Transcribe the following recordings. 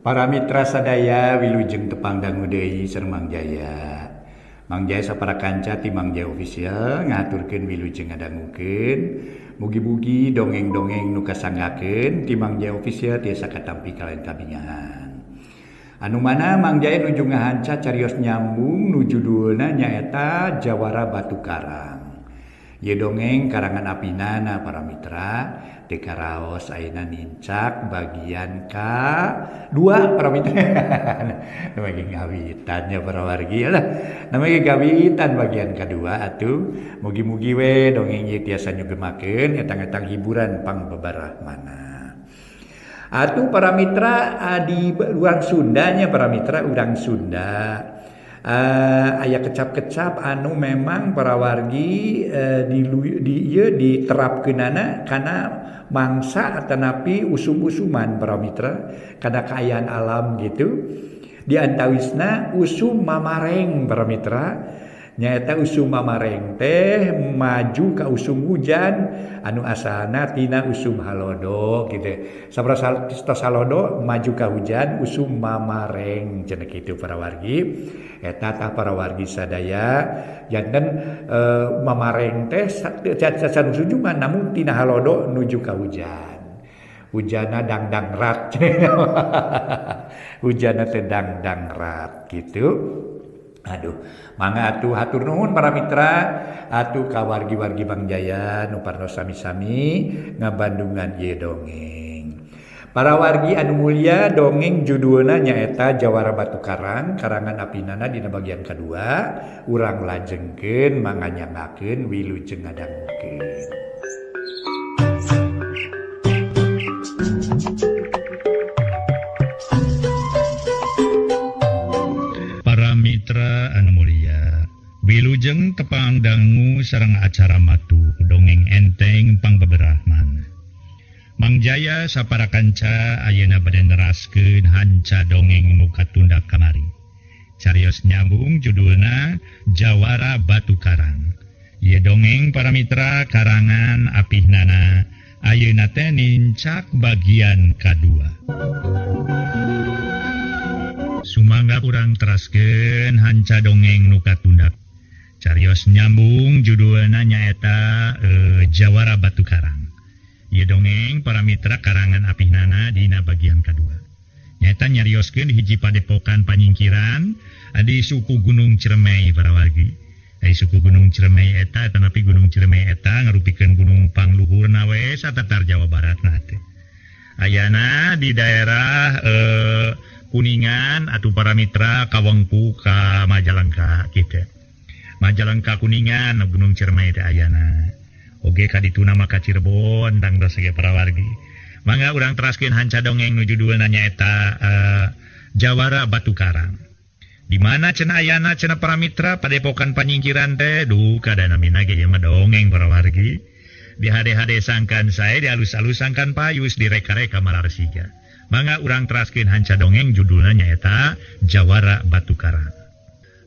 Para mitra sadaya wilujeng tepang dangu deui sareng Mang Jaya. Mang Jaya sapara kanca ti Mang Jaya Official ngaturkeun wilujeng ngadangukeun. Mugi-mugi dongeng-dongeng nu kasanggakeun ti Mang Jaya Official tiasa katampi kalayan kabingahan. Anu mana Mang Jaya nuju ngahanca carios nyambung nu judulna nyaeta Jawara Batu Karang. Ieu dongeng karangan apinana para mitra teu karaos ayeuna nincak bagian ka-2 para mitra. Namanya ngawitannya para wargi lah. Namanya ngawitan bagian ka-2 atuh. Mugi-mugi we dongeng ieu tiasa nyugemakeun etang-etang hiburan pangbebarahmana. Atuh para mitra di urang Sundanya para mitra urang Sunda. Aya kecap-kecap anu memang para wargi diterapkeunana kana mangsa atanapi usum-usuman para mitra kana kaayaan alam gitu. Di antawisna usum mamareng para mitra nyaeta usum mamareng teh maju ka usum hujan anu asalna tina usum halodo gitu. Sabaraha tos halodo maju ka hujan usum mamareng cenah kitu para wargi. Eta tah para wargi sadaya janten mamareng teh cacan sujuman namun tina halodo nuju ka hujan. Hujana dangdang rat. Hujana teh dangdang rat gitu. Aduh, mangga atuh hatur nuhun para mitra atuh ka wargi-wargi Mang Jaya nu parnos sami-sami ngabandungan ieu dongeng. Para wargi anu mulia dongeng judulna nyaeta Jawara Batu Karang karangan apinana dina bagian kadua urang lajengkeun manganyangakeun wilujeng ngadangukeun. Mitra anu mulia wilujeng tepang dangu sareng acara matuh dongeng enteng pangbeberahman. Mang Jaya sapara kanca ayeuna bade neraskeun hanca dongeng nu katunda kamari. Carios nyambung judulna Jawara Batu Karang. Ieu dongeng para mitra karangan apihnana ayeuna teh nincak bagian kadua. Sumangga urang teraskeun hanca dongeng nu katunda. Carios nyambung judulna nyaeta Jawara Batu Karang. Ieu dongeng para mitra karangan apihnana dina bagian kadua. Nyaeta nyarioskeun hiji padepokan panyingkiran di suku Gunung Ciremai para wargi. Ai suku Gunung Ciremai eta tanapi Gunung Ciremai eta ngarupikeun gunung pangluhurna we satatar Jawa Barat na teh. Ayana di daerah Kuningan atau para mitra kawengku ka Majalengka kitu. Majalengka Kuningan Gunung Ciremai teh ayana. Oge ka dituna mah ka Cirebon tangtos ge para wargi. Mangga urang teraskeun hanca dongeng nu judulna nyaeta Jawara Batu Karang. Di mana cenah ayana cenah para mitra padepokan panyingkiran teh duh kadanamina ge ieu mah dongeng para wargi. Di hade-hade sangkan sae di alus-alus sangkan payus direka-reka malarsiga. Mangga urang teraskeun hanca dongeng judulna nyaeta Jawara Batu Karang.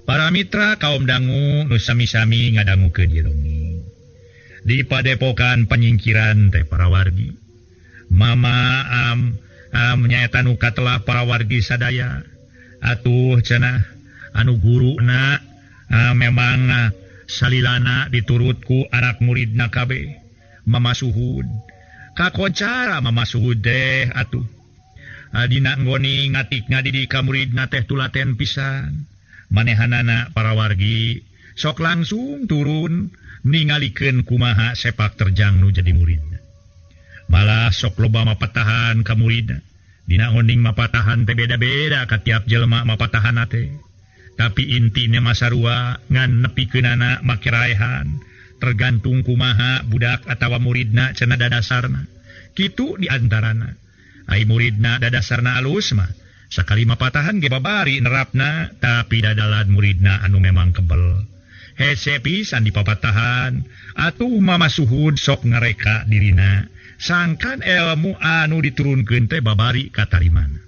Para mitra kaum dangu nu sami-sami ngadangukeun ieu dongeng. Di padepokan panyingkiran teh para wargi. Mama am nyaeta nu katelah para wargi sadaya. Atuh cenah anu guruna memang salilana diturut ku anak muridna kabeh. Mama Suhud. Kakoncara Mama Suhud teh atuh. Dina nggoni ngatik ngadidik ka muridna teh tulaten pisan. Manehanana para wargi sok langsung turun ningalikeun kumaha sepak terjang nu jadi muridna. Malah sok loba mapatahan ka muridna. Dina oning mapatahan teh beda-beda ka tiap jelema mapatahanna teh. Tapi intine mah sarua ngan nepikeunana make raehan tergantung kumaha budak atawa muridna cenah dadasarna. Kitu di antarana. Ai muridna dadasarna alus mah sakali mapatahan ge babari nerapna tapi dadalan muridna anu memang kebel. Hese pisan dipapatahan atuh Mama Suhud sok ngareka dirina sangkan ilmu anu diturunkeun teh babari katarimana.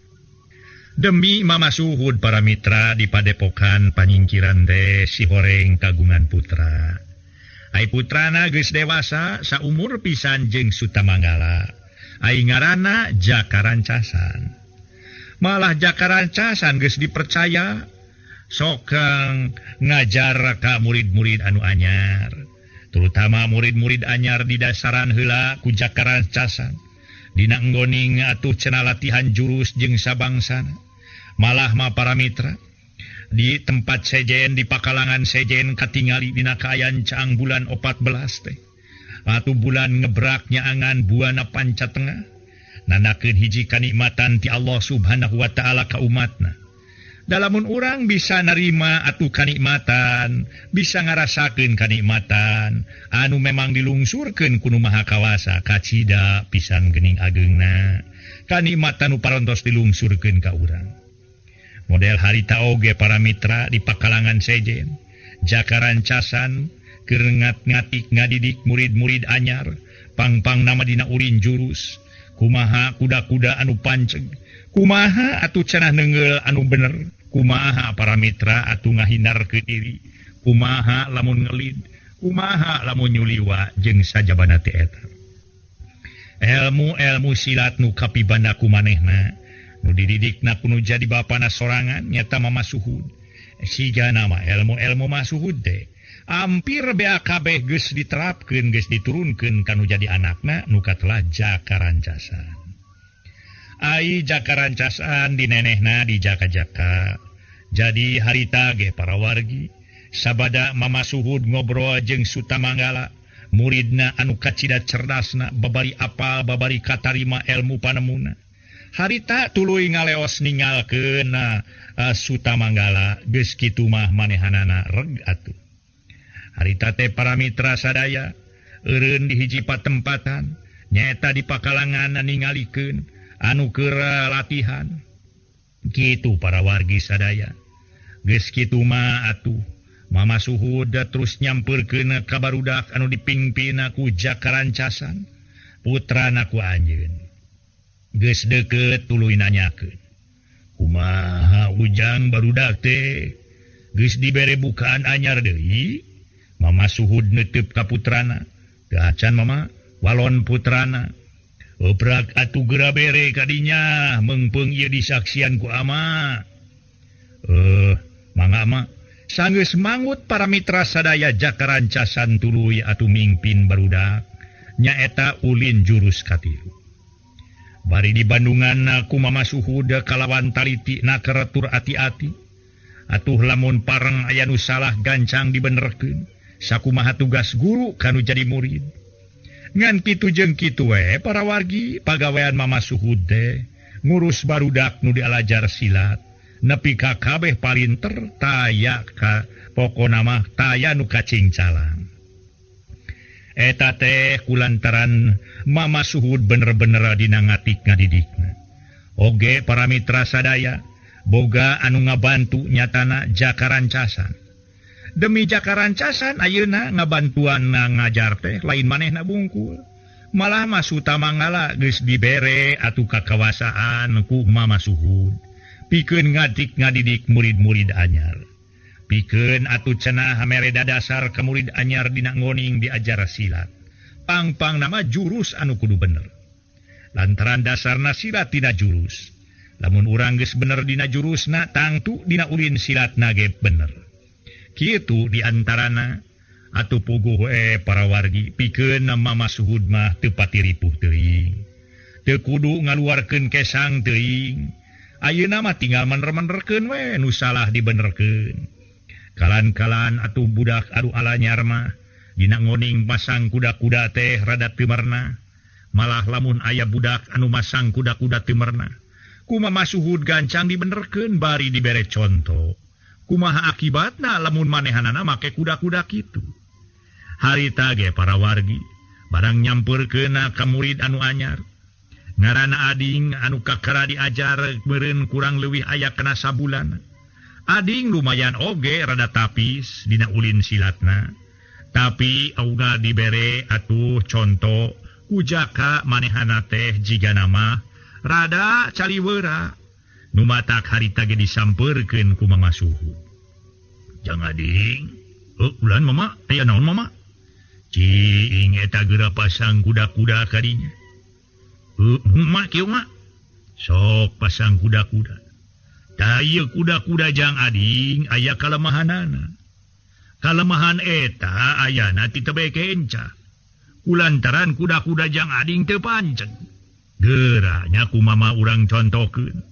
Demi Mama Suhud para mitra di padepokan panyingkiran teh si horeng kagungan putra. Ai putrana geus dewasa saumur pisan jeung Sutamanggala. Ai ngaranna Jaka Rancasan. Malah Jakarancasan geus dipercaya sokang ngajar ka murid-murid anu anyar. Terutama murid-murid anyar di dasaran heula ku Jakarancasan. Dina nggoning atuh cenah latihan jurus jeung sabangsana. Malah mah para mitra di tempat sejen di pakalangan sejen katingali dina kaayaan caang bulan 14 teh. Atuh bulan ngebrak nyaangan buana panca tengah. Nandakeun hiji kanikmatan ti Allah Subhanahu wa taala ka umatna. Dalamun urang bisa narima atuh kanikmatan, bisa ngarasakeun kanikmatan anu memang dilungsurkeun ku Nu Maha Kawasa kacida pisan geuning ageungna. Kanikmatan nu parantos dilungsurkeun ka urang. Model harita oge para mitra di pakalangan sejen, Jakarancasan keur ngat-ngatik ngadidik murid-murid anyar, pangpang nama dina urin jurus, kumaha kuda-kuda anu panceg, kumaha atuh cenah neunggeul anu bener, kumaha para mitra atuh ngahindarkeun diri, kumaha lamun ngelid, kumaha lamun nyuliwa jeung sajabana teh eta. Elmu-elmu silat nu kapibanda ku manehna, nu dididikna ku nu jadi bapana sorangan nyata Mama Suhud. Siga nama elmu-elmu Masuhud teh hampir BAKB geus diterapkeun, geus diturunkeun ka nu jadi anakna nu katelah Jakarancasan. Ai Jakarancasan di nenehna di Jaka-Jaka. Jadi harita ge para wargi sabada Mama Suhud ngobrol jeung Sutamanggala, muridna anu kacida cerdasna, babari apal, babari katarima ilmu panemuna. Harita tuluy ngaleos ningalkeun Sutamanggala geus kitu mah manehanana reg atuh. Harita teh para mitra sadaya eureun di hiji patempatan nyaeta di pakalangan ningalikeun anu keur latihan. Kitu para wargi sadaya. Geus kitu mah atuh Mama Suhud terus nyampeurkeun ka barudak anu dipingpina ku Jakarancasan putrana ku anjeun. Geus deukeut tuluy nanyakeun, kumaha ujang barudak teh geus dibere bukaan anyar deui? Mama Suhud neuteub ka putrana. Teu acan mama, walon putrana. Obrak atuh geura bere kadinya, meungpeung ieu disaksian ku ama. Mangga ama. Sanggeus mangut para mitra sadaya Jakarancasan tuluy atuh mingpin barudak nyaeta ulin jurus katilu. Bari di Bandungan ku Mama Suhud kalawan taliti naker tur ati-ati. Atuh lamun pareng aya nu salah gancang dibenerkeun. Sakumaha tugas guru kanu jadi murid. Ngan kitu jeung kitu we para wargi pagawean Mama Suhud teh ngurus barudak nu dialajar silat nepi ka kabeh palinter taya ka pokona mah taya nu kacingcalang. Eta teh kulantaran Mama Suhud bener-bener dina ngatik ngadidikna. Oge para mitra sadaya boga anu ngabantu nyatana Jakarancasan. Demi Jakarancasan ayeuna ngabantuan ngajar teh lain manehna bungkul. Malah mah Sutamanggala geus dibere atuh kakawasaan ku Mama Suhud. Pikeun ngadik ngadidik murid-murid anyar. Pikeun atuh cenah mere dadasar ka murid anyar dina ngoning diajar silat. Pangpang nama jurus anu kudu bener. Lantaran dasarna silat dina jurus. Lamun urang geus bener dina jurusna tangtu dina ulin silatna ge bener. Kitu diantarana atuh puguh para wargi pikeun Mama Suhud mah teu patiripuh teuing. Teu kudu ngaluarkeun kesang teuing. Ayeuna mah tinggal mener-menerkeun we nu salah dibenerkeun. Kalan-kalan atuh budak anu alanyar mah dina ngoning pasang kuda-kuda teh rada teu merna. Malah lamun aya budak anu masang kuda-kuda teu merna, ku Mama Suhud gancang dibenerkeun bari dibere conto. Kumaha akibatna lamun manehanana make kuda-kuda kitu. Harita ge para wargi barang nyampeurkeun ka murid anu anyar. Ngaranna ading anu kakara diajar meureun kurang leuwih aya kana sabulan. Ading lumayan oge rada tapis dina ulin silatna. Tapi auga dibere atuh conto ku Jaka manehana teh jigana mah rada caliweura. Nu matak harita ge disampeurkeun ku Mama Suhud. Jang ading, ulan mama, aya naon mama? Cing eta geura pasang kuda-kuda kadinya. Mak kieu mak. Sok pasang kuda-kuda. Tah ieu kuda-kuda Jang Ading aya kalemahanana. Kalemahan eta ayana ti tebe kenca. Kulantaran kuda-kuda Jang Ading teu panceg. Geura nya kumama urang contohkeun.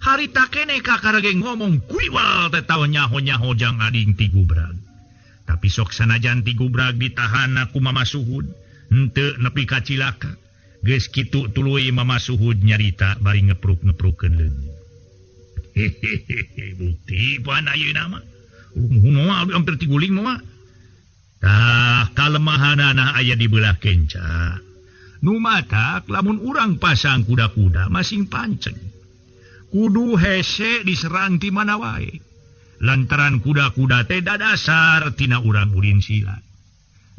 Harita keneh kakara ge ngomong kuiwal teh tau nyaho-nyaho Jang Ading ti gubrag. Tapi sok sanajan ti gubrag ditahan ku Mama Suhud, henteu nepi ka cilaka. Geus kitu tuluy Mama Suhud nyarita bari ngepruk-ngeprukeun leungeun. Hehehe, bukti pan ayeuna mah. Moal hampir tiguling moal. Tah kalemahanana aya di belah kenca. Nu matak lamun urang pasang kuda-kuda masing panceg. Kudu hese diserang ti mana wae. Lantaran kuda-kuda teh dadasar tina urang ulin silat.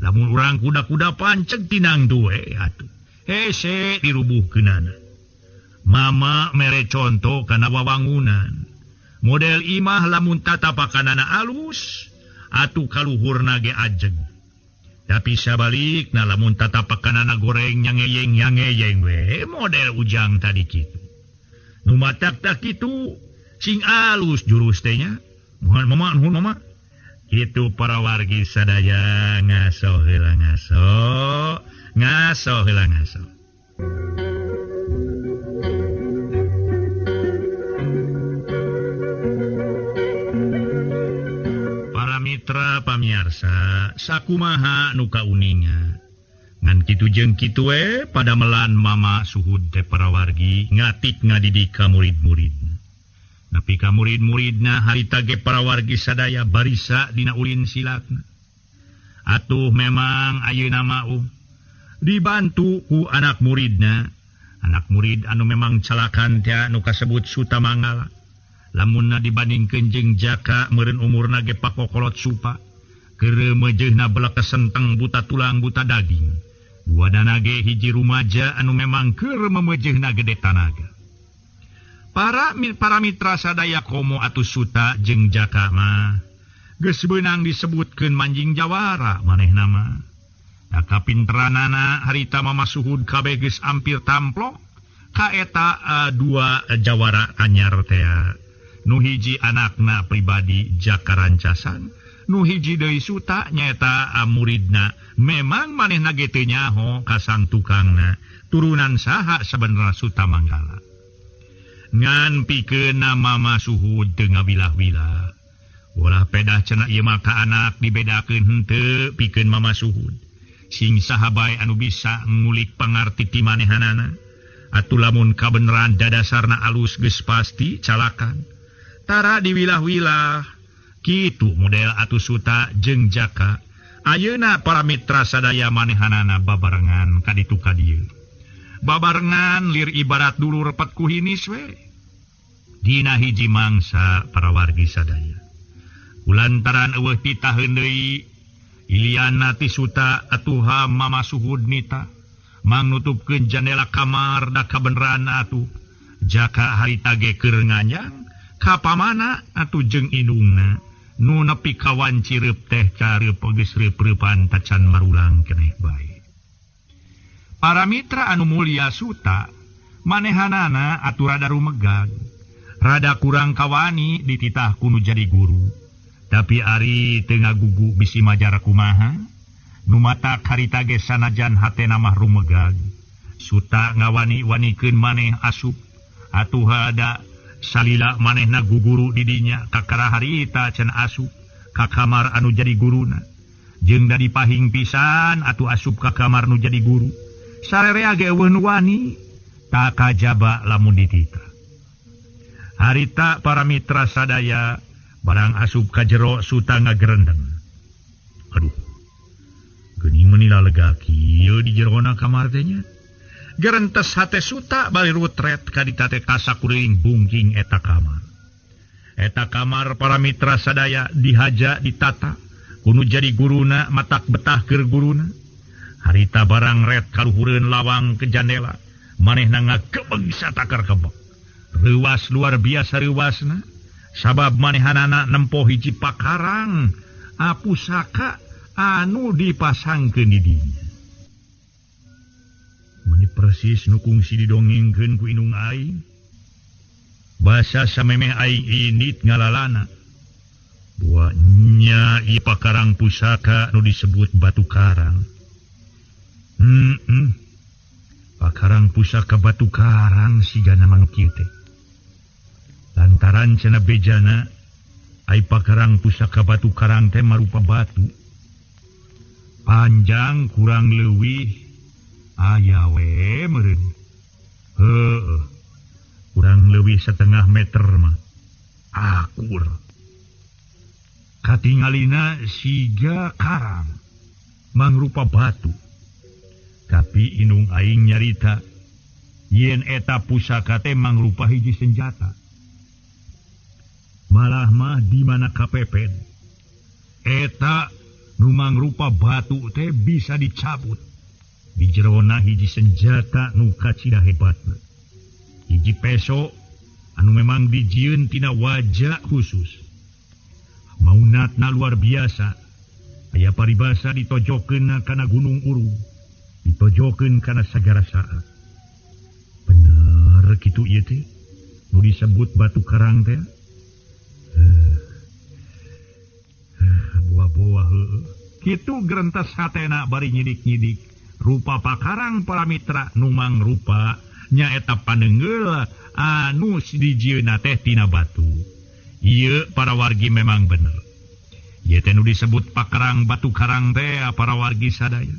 Lamun urang kuda-kuda panceg tinang duwe atuh. Hese dirubuhkeunana. Mama mere conto kana wawangunan. Model imah lamun tatapakanana alus atuh kaluhurna ge ajeg. Tapi sabalikna lamun tatapakanana goreng nyangeyeng we model ujang tadi kitu. Nu matak tak kitu sing alus jurus teh nya. Mohon mama nuhun mama. Kitu para wargi sadaya ngaso heula ngaso, ngaso heula ngaso. Mitra pamiarsa sakumaha nu kauninga ngan kitu jeung kitu we padamelan Mama Suhud teh para wargi ngatik ngadidik ka murid-muridna. Nepi ka murid-muridna harita ge para wargi sadaya barisa dina ulin silatna. Atuh memang ayeuna mah dibantu ku anak muridna. Anak murid anu memang calakan teh nu kasebut Sutamangala. Lamunna dibandingkeun jeung Jaka meureun umurna ge pakokolot supa. Keur meujeuhna belek senteng buta tulang buta daging. Duanana ge hiji rumaja anu memang keur memeujeuhna gede tanaga. Para mitra sadaya komo atuh Suta jeung Jaka mah geus beunang disebutkeun manjing jawara manehna mah. Da kapinteranana harita Mama Suhud kabeh geus ampir tamplok ka eta dua jawara anyar teh. Nu hiji anakna pribadi Jaka Rancasan, nu hiji deui Suta nyaeta muridna. Memang manehna ge teu nyaho ka sang tukangna, turunan saha sabenerna Suta Manggala. Ngan pikeunna Mama Suhud teu ngawilah-wilah. Ulah pedah cenah ieu mah ka anak dibedakeun henteu pikeun Mama Suhud. Sing saha bae anu bisa ngulik pangarti ti manehanana. Atuh lamun kabeneran dadasarna alus geus pasti calakan. Tara diwilah-wilah kitu model atuh Suta jeung Jaka. Ayeuna para mitra sadaya manehanana babarengan ka ditu ka dieu. Babarengan lir ibarat dulur repet ku hinis we. Dina hiji mangsa para wargi sadaya. Kulantaran eueuh titaheun deui Iliana ti Suta atuh Mama Suhud nita mangnutupkeun jandela kamar da kabeneran atuh Jaka harita ge keur nganyang kapamana atuh jeung indungna nu nepi kawan cireup teh careup geus reup-reupan tacan marulang keneh bae. Para mitra anu mulia Suta manehanana atuh rada rumegag, rada kurang kawani dititah ku nu jadi guru. Tapi ari teu ngagugu bisi majar kumaha nu matak harita ge sanajan hatena mah rumegag. Suta ngawani-wanikeun maneh asup atuh ada salila manehna guguru didinya kakara harita can asup ka kamar anu jadi guruna. Jeung da dipahing pisan atuh asup ka kamar nu jadi guru. Sarerea ge eueuh nu wani tak kajaba lamun ditita. Harita para mitra sadaya barang asup ka jero Suta ngagerendeng. Aduh, geuning meuni lega kieu di jerona kamar teh nya. Gerentes hate Suta bari rutret ka dita teh kasakuring bungking eta kamar. Eta kamar para mitra sadaya dihaja ditata kudu jadi guruna matak betah keur guruna. Harita barang ret kaluhureun lawang ke jandela manehna ngagebeg satakar kebek. Reuwas luar biasa reuwasna sabab manehanana nempo hiji pakarang pusaka anu dipasangkeun di dinya. Meni persis nu kungsi didongengkeun ku indung aing. Basa samemeh aing init ngalalana. Buahnya ieu pakarang pusaka nu disebut batu karang. Pakarang pusaka batu karang sigana manu kieu teh. Lantaran cenah bejana ai pakarang pusaka batu karang teh marupa batu. Panjang kurang leuwih aya we meureun. Heueuh. Kurang leuwih setengah meter mah. Akur. Katingalina siga karang mangrupa batu. Tapi indung aing nyarita yen eta pusaka teh mangrupa hiji senjata. Malah mah di mana kapepet eta nu mangrupa batu teh bisa dicabut. Di jerona hiji senjata nu kacida hebatna. Hiji peso anu memang dijieun tina wajah khusus. Maunatna luar biasa. Aya paribasa ditojokeun kana gunung Urung, ditojokeun kana sagara saat. Bener kitu ieu teh nu disebut batu karang teh. Buah-buah heueuh. Kitu gerentes hatena bari nyidik-nyidik rupa pakarang para mitra nu mangrupa nyaeta panengeul anu dijieunna teh tina batu. Ieu para wargi memang bener. Ieu teh nu disebut pakarang batu karang teh para wargi sadaya.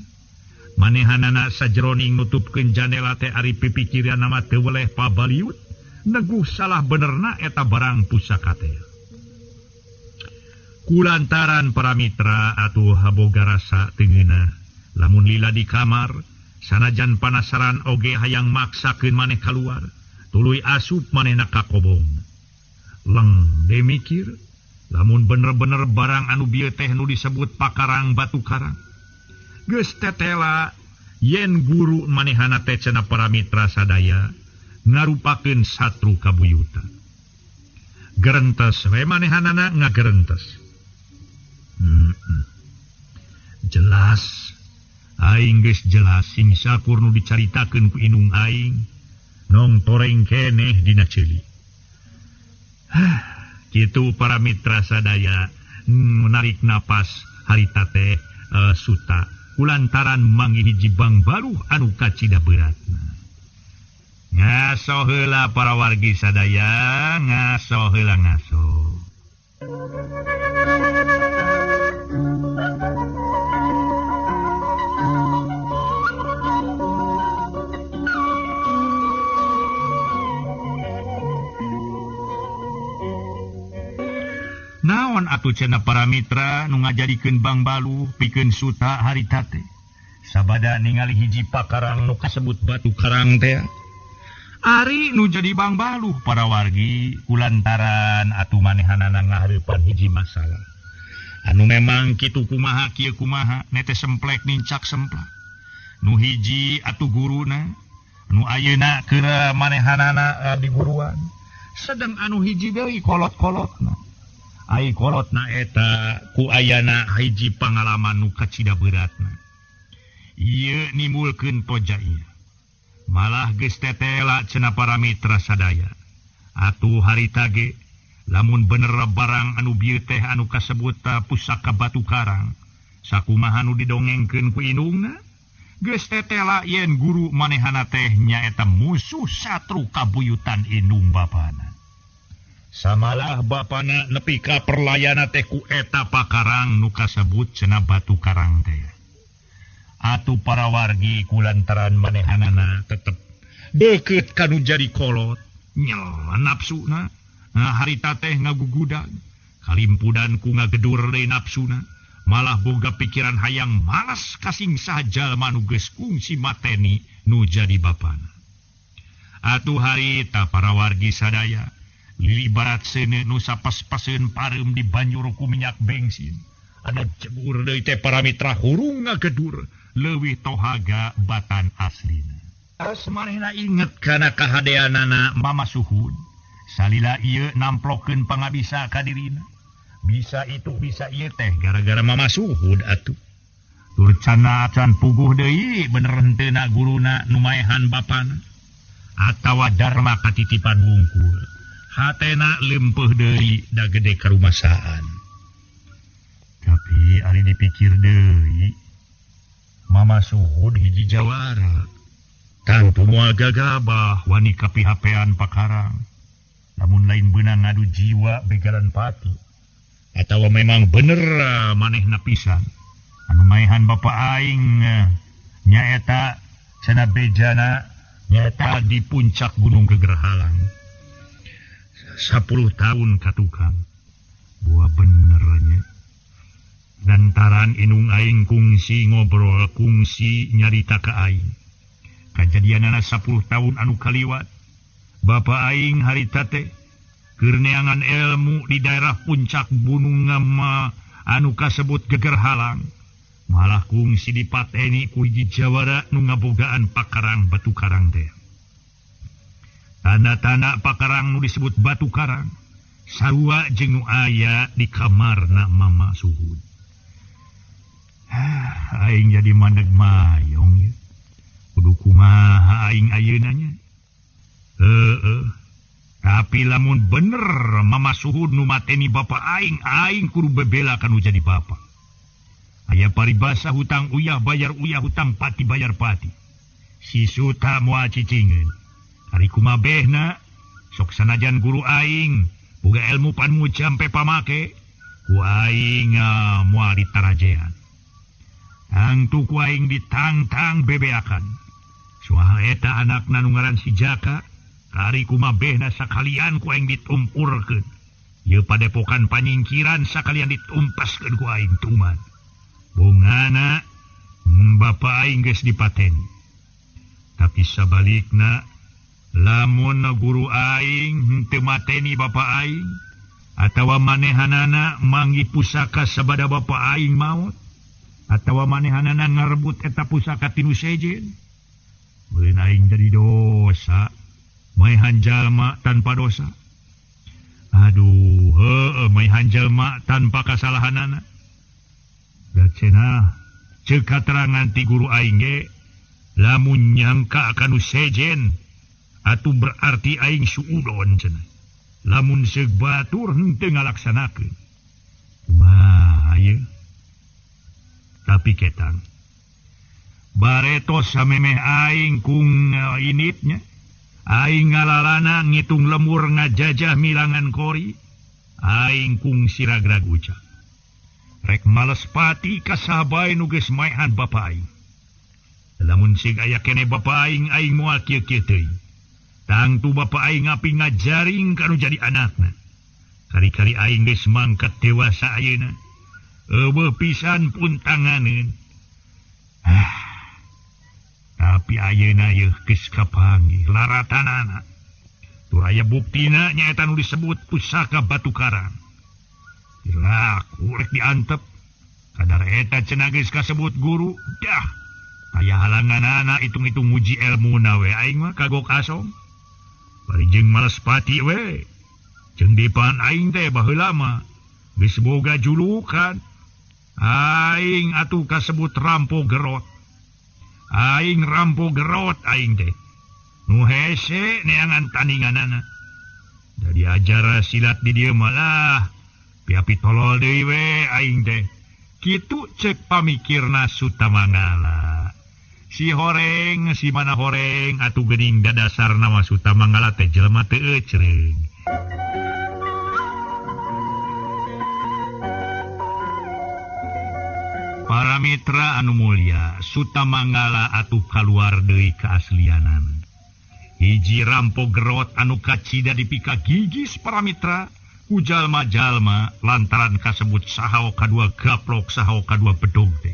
Manehanana sajeroning nutupkeun janela teh ari pipikiranna mah teu weleh pabaliut, neguh salah benerna eta barang pusaka teh. Kulantaran para mitra atuh haboga rasa teu ngeunah, lamun lila di kamar, sanajan panasaran oge hayang maksakeun maneh kaluar, tuluy asup manehna ka kobong. Leng de mikir, lamun bener-bener barang anu bieu teh nu disebut pakarang batu karang. Geus tetela yen guru manehana teh cenah para mitra sadaya ngarupakeun satru kabuyutan. Gerentes we manehanana ngagerentes. Jelas aing geus jelas sing sakur nu dicaritakeun ku indung aing nong toreng keneh dina ceuli. Kitu para mitra sadaya menarik napas harita teh suta kulantaran manggih hiji bangbaluh anu kacida beratna. Ngaso heula para wargi sadaya, ngaso heula ngaso. Naon atuh cenah para mitra nu ngajadikeun bangbaluh pikeun suta harita teh. Sabada ningali hiji pakarang nu kasebut batu karang teh. Ari nu jadi bangbaluh para wargi kulantaran atuh manehanana ngahareupan hiji masalah. Anu memang kitu kumaha kieu kumaha nete semplek nincak semplak. Nu hiji atuh guruna nu ayeuna keur manehanana diguruan. Sedang anu hiji deui kolot-kolotna. Ai kolotna eta ku ayana hiji pangalaman nu kacida beratna. Ieu nimbulkeun toja ieu. Malah geus tetela cenah para mitra sadaya. Atuh harita ge lamun bener barang anu bieu teh anu kasebut pusaka batu karang, sakumaha nu didongengkeun ku indungna, geus tetela yen guru manehana teh nyaeta musuh satru kabuyutan indung bapana. Samalah bapana nepi ka perlayana teh ku eta pakarang nu kasebut cenah batu karang teh. Atuh para wargi kulantaran manehanana tetep deukeut ka nu jadi kolot, nyel nafsuna, harita teh ngagugudag, kalimpudan ku ngagedur deui nafsuna, malah boga pikiran hayang malas kasing saha jalma nu geus kungsi mateni nu jadi bapana. Atuh harita para wargi sadaya ibarat seuneu nu sapas-paseun pareum di banjur ku minyak bensin. Anu cebur deui teh para mitra hurung ngagedur leuwih tohaga batan aslina. Terus manehna inget kana kahadeanana Mama Suhud. Salila ieu namplokeun pangabisa ka dirina. Bisa itu bisa ieu teh gara-gara Mama Suhud atuh. Tur cana acan puguh deui bener henteu na guruna nu maehan bapana atawa dharma katitipan wungkul. Hatena lempeuh deui da gede karumasaan. Tapi ari dipikir deui, Mama Suhud hiji jawara. Tangtu moal gagabah wani kapihapean Pakarang. Lamun lain beunang ngadu jiwa begalan pati. Atawa memang bener manehna pisan. Anu maehan bapa aing nyaeta cenah bejana nyaeta di puncak Gunung Gegerhalang. 10 tahun katukang. Buah benernya. Lantaran inung aing kungsi ngobrol, kungsi nyarita ka aing. Kajadianana 10 tahun anu kaliwat. Bapa aing harita teh keur neangan ilmu di daerah puncak Gunung Ngama anu kasebut Gegerhalang. Malah kungsi dipateni ku hiji jawara nu ngabogaan Pakarang Batu Karang teh. Tanda-tanda Pakarang nu disebut Batu Karang sarua jeung nu aya di kamarna Mama Suhud. Aing jadi mandeg mayong ya. Kudu kumaha aing ayeuna nya. Heeh. Tapi lamun bener Mama Suhud nu mateni bapa aing, aing kudu bebela kanu jadi bapa. Aya paribasa hutang uyah bayar uyah, hutang pati bayar pati. Si Suta moal cicingeun. Ari kumabehna sok sanajan guru aing boga ilmu panmu jampe pamake ku aing moal ditarajean. Tangtu ku aing ditangtang bebeakan. Soal eta anakna nu ngaran si Jaka, kari kumabehna sakalian ku aing ditumpurkeun. Ieu padepokan panyingkiran sakalian ditumpaskeun ku aing tuman. Bungana bapa aing geus dipateni. Tapi sabalikna lamun guru aing henteu mateni bapa aing atawa manehanana manggi pusaka sabada bapa aing maot atawa manehanana ngarebut eta pusaka tinu sejen, meureun aing jadi dosa maehan jalma tanpa dosa. Aduh, heueuh maehan jalma tanpa kasalahanana. Da cenah ceuk katerangan ti guru aing ge lamun nyangka kanu sejen atuh berarti aing suudon cenah. Lamun seuk batur henteu ngalaksanakeun. Kumaha ieu? Tapi ketang bareto samemeh aing kung initnya. Aing ngalalana ngitung lemur ngajajah milangan kori. Aing kung siragrag ucap. Rek males pati kasabae nu geus maehan bapa aing. Lamun sig aya kene bapa aing, aing moal kieu-kieu teuing. Tangtu bapa aing ngapi ngajaring kanu jadi anakna. Kari-kari aing geus mangkat dewasa ayeuna. Eueuh pisan pun tanganeun. Tapi ayeuna yeuh geus kapanggih laratanana. Tur aya buktina nyaeta nu disebut pusaka Batu Karang. Diraku rek diantep. Kadar eta cenah geus kasebut guru, dah. Aya halanganana hitung-hitung muji elmuna we aing mah kagok asong. Bari jeung males pati we. Jeung dipan aing teh baheula mah geus boga julukan. Aing atuh kasebut rampo gerot. Aing rampo gerot aing teh. Nu hese neangan tandinganana. Da diajar silat di dieu malah piapi tolol deui we aing teh. Kitu cek pamikirna Sutamangala. Si horeng, si mana horeng atuh geuning dadasarna mah Sutamangala teh jelema teu ecreung. Para mitra anu mulia, Sutamangala atuh kaluar deui kaaslianana. Hiji rampo gerot anu kacida dipika gigis para mitra, ku jalma-jalma lantaran kasebut sahao kadua gaplok sahao kadua bedog teh.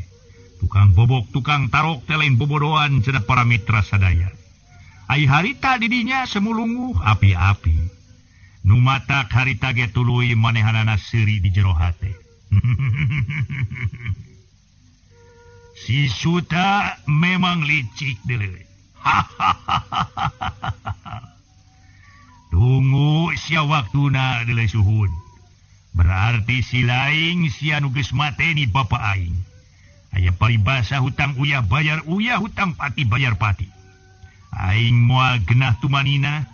Tukang bobok, tukang tarok teh lain bobodoan cenah para mitra sadaya. Ai harita didinya semulunguh api-api. Nu matak harita ge tuluy manehanana seuri di jero hate. Si Suta memang licik deuleu. Tunggu sia waktuna deuleu suhun. Berarti si laing sia nu geus mateni bapa aing. Aya paribasa hutang uyah bayar uyah, hutang pati bayar pati. Aing moal genah tumanina,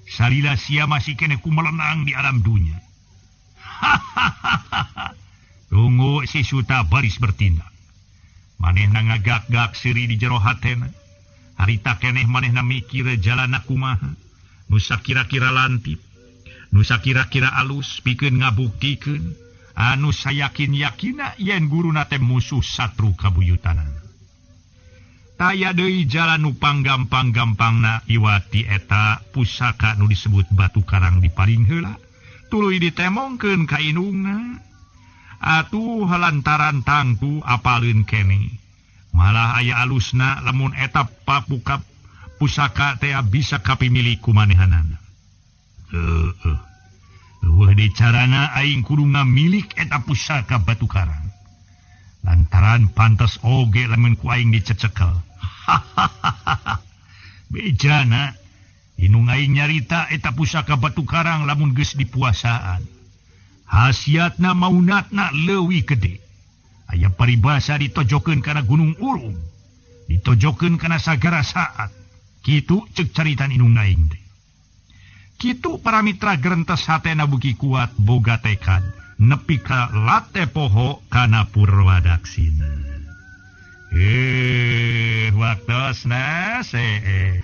Salila sia masih keneh kumelenang di alam dunya. Hahaha. Tunggu si Suta baris bertindak. Manehna ngagak-gak seuri di jero hatena. Harita keneh manehna mikir jalana kumaha. Nu sakira-kira lantip, nu sakira-kira alus pikeun ngabuktikeun anu sayakin-yakina yen guruna teh musuh satru kabuyutanana. Taya deui jalan nu panggampang-gampangna iwati eta pusaka nu disebut batu karang diparing heula tuluy ditemongkeun ka indungna. Atuh lantaran tangtu apaleun keneh. Malah aya alusna lamun eta papukap pusaka teh bisa kapimilik ku manehanana. Heueuh. Eueuh deui carana aing kudu ngamilik eta pusaka batu karang. Lantaran pantes oge lamun ku aing dicecekel. Hahaha. Bejana indung aing nyarita eta pusaka batu karang lamun geus dipuasaan. Hasiatna maunatna leuwih gede. Aya paribasa ditojokeun kana Gunung Urung, ditojokeun kana sagara saat. Kitu ceuk caritan indung aing teh. Kitu para mitra gerentes hatena buki kuat boga tekad nepi ka late poho kana Purwadaksina. Waktosna see.